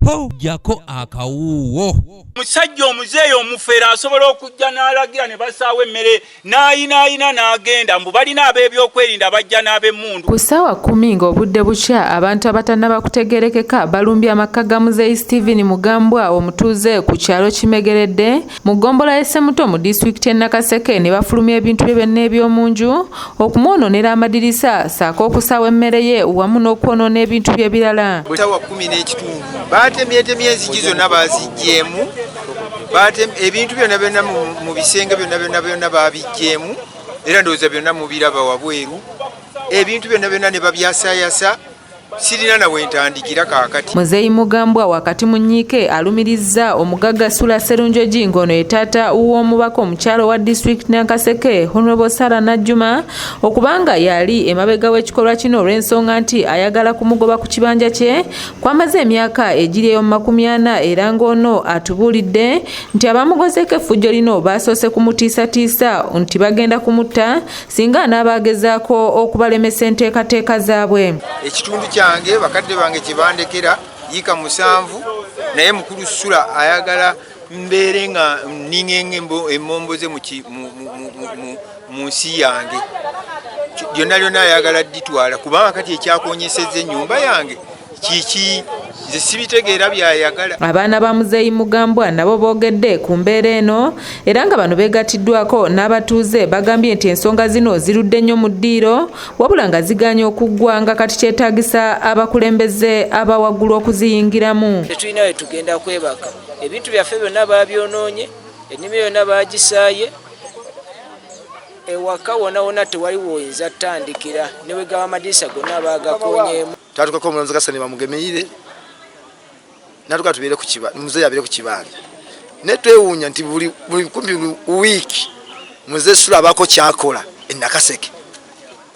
Ho, jjako akawuuwo. Omusajja omuzeeyi omufere asobola okujja n'alagira ne basaawa emmere n'ayinaayina n'agenda mbu balina ab'ebyokwerinda bajja n'ab'emmundu. Ku ssaawa kkumi ng'obudde bukya, abantu abatannaba kutegeerekeka balumbye amaka ga Muzeeyi Steven Mugambwa omutuuze ku kyalo Kimegeredde mu ggombolola y'e Ssemuto mu disitulikiti y'e Nakaseke ne bafulumya ebintu bye byonna eby'omu nju, okumwonoonera amadirisa ssaako okusaawa emmere ye wamu n'okwonoona ebintu bye ebirala. Ssaawa 10:15 baatemyetemye enzigi zonna baaziggyemu, ebintu byonna byonna mu bisenge byonna byonna byonna baabiggyemu, era ndowooza byonna mubiraba wabweru, ebintu byonna byonna ne babyasayasa. Sirina na wentandikira kaakati. Muzeeyi Mugambwa wakati mu nnyiike alumirizza omugagga Sula Sserunjogi ng'ono ye taata w'omubaka omukyala owa disitulikiti Nakaseke Honorable Sarah Najjuma okuba nga yali emabega w'ekikolwa kino olw'ensonga nti ayagala kumugoba ku kibanja kye kwamaze emyaka egiri eyo mu 40 era ng'ono atubuulidde nti abamugozeeko effujjo lino baasoose kumutiisatiisa nti bagenda kumutta singa anaaba agezaako okubalemesa enteekateeka zaabwe. Ekitundu kyange bakadde bange kye bandekera yiika 7, naye mukulu Sula ayagala mbeere nga nninga emmomboze mu nsi yange. Lyonna lyonna ayagala dditwala, kubanga kati ekyakonyesezza ennyumba yange kiki nze sibitegeera by'ayagala. Abaana ba Muzeeyi Mugambwa nabo boogedde ku mbeera eno era nga bano beegattiddwako n'abatuuze bagambye nti ensonga zino zirudde nnyo mu ddiiro wabula nga zigaanye okuggwa nga kati kyetaagisa abakulembeze abawaggulu okuziyingiramu. Tetulina we tugenda kwebaka, ebintu byaffe byonna baabyonoonye, ennimiro yonna baagisaaye, ewaka wonna wonna tewali w'oyinza kutandikira, ne bwe gaba amadirisa gonna baagakoonyeemu. Twatukako omulamuzi Kasane bamugemeire natuka tubeere ku kiba muzeeyi abeere ku kibanja, naye twewuunya nti buli kumpi wiiki Muzeeyi Sula abaako kyakola e Nakaseke.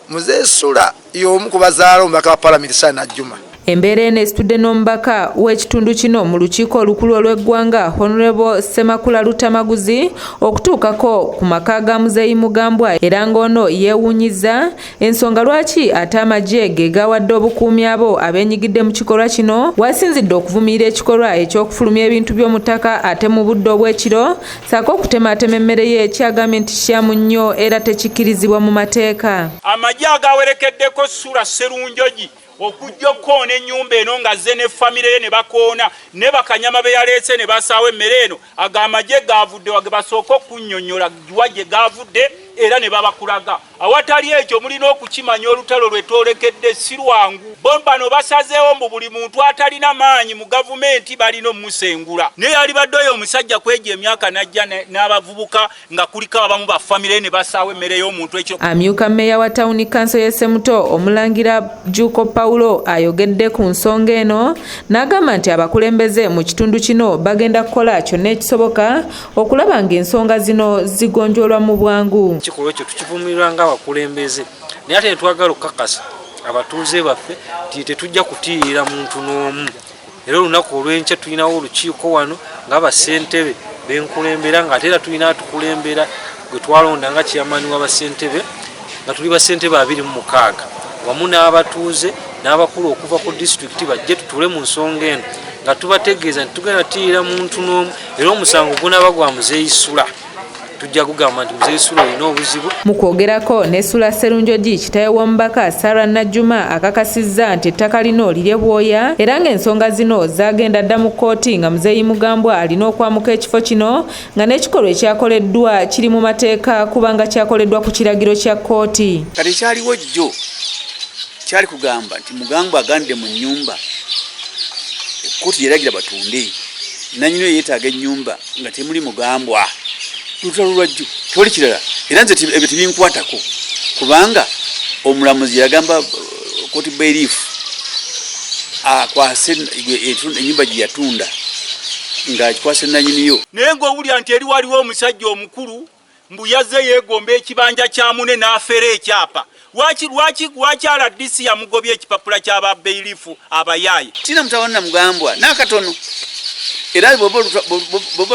Muzeeyi Sula y'omu ku bazaala omubaka wa Palamenti Sarah Najjuma. Embeera eno esitudde n'omubaka w'ekitundu kino mu lukiiko olukulu olw'eggwanga Honorable Ssemakula Luttamaguzi okutuukako ku maka ga Muzeeyi Mugambwa era ng'ono yeewuunyizza ensonga lwaki ate amagye ge gawadde obukuumi abo abeenyigidde mu kikolwa kino wasinzidde okuvumirira ekikolwa eky'okufulumya ebintu by'omu ttaka ate mu budde obw'ekiro ssaako okutemaatema emmere ye kyagambye nti kikyamu nnyo era tekikkirizibwa mu mateeka. Amagye agawerekeddeko Sula Sserunjogi okujja okukoona ennyumba eno ng'azze ne famire ye ne bakoona ne bakanyama be yaleese ne basaawa emmere eno, ago amagye gaavudde wa ge basooka okunnyonnyola wa gye gaavudde era ne babakulaga. Awatali ekyo mulina okukimanya olutalo lwe twolekedde si lwangu. Bo bano basazeewo mbu buli muntu atalina maanyi mu gavumenti balina omusengula. Naye yalibadde oyo omusajja kwegyo emyaka n'ajja n'abavubuka nga kuliko abamu ba famire ne basaawa emmere y'omuntu ekyo. Amyuka mmeeya wa tawuni kanso y'e Ssemuto Omulangira Jjuuko Paulo ayogedde ku nsonga eno n'agamba nti abakulembeze mu kitundu kino bagenda kukola kyonna ekisoboka okulaba ng'ensonga zino zigonjoolwa mu bwangu. Ekikolwa ekyo tukivumirira ng'abakulembeze, naye ate ne twagala okukakasa abatuuze baffe nti tetujja kutiirira muntu n'omu. Era olunaku olw'enkya tulinawo olukiiko wano ng'abassentebe benkulembera, ng'ate era tulina atukulembera gwe twalonda nga chairman w'abassentebe, nga tuli bassentebe 26 wamu n'abatuuze n'abakulu okuva ku disitulikiti bajje tutule mu nsonga eno nga tubategeeza nti tugenda tiirira muntu n'omu, era omusango gunaaba gwa Muzeeyi Sula tujja kugamba nti Muzeeyi Sula olina obuzibu. Mu kwogerako ne Sula Sserunjogi, kitaawe w'omubaka Sarah Najjuma akakasizza nti ettaka lino lirye bwoya era ng'ensonga zino zaagenda dda mu kkooti nga Muzeeyi Mugambwa alina okwamuka ekifo kino nga n'ekikolwa ekyakoleddwa kiri mu mateeka kubanga kyakoleddwa ku kiragiro kya kkooti. Kati ekyaliwo jjo kyali kugamba nti Mugambwa agandde mu nnyumba, kkooti yeragira batunde, nannyini yo yeetaaga ennyumba nga temuli Mugambwa. Lutalo lwa jjo tewali kirala, era nze ebyo tebinkwatako kubanga omulamuzi yagamba kkooti bailiff akwase ennyumba gye yatunda ng'akikwase nannyiniyo. Naye ng'owulira nti eri waliwo omusajja omukulu mbu yazze yeegomba ekibanja kya mune n'afera ekyapa. Lwaki RDC yamugobye ekipapula ky'aba bailiff abayaaye? Sirina mutawaana na Mugambwa n'akatono, era bw'oba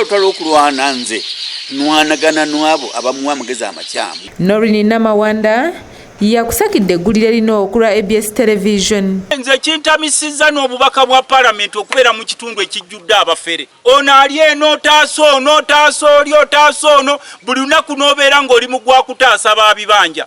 olutalo okulwana nze nwanagana n'abo abamuwa amagezi amakyamu. Noreen Namawanda, Yakusakidde eggulire lino okulwa ABS Television. Nze kintamisiza n'obubaka bwa palamenti okubeera mu kitundu ekijjudde abafere. Ono ali eno otaasa ono, otaasa oli, otaasa ono, buli lunaku n'obeera ng'oli mu gwa kutaasa baabibanja.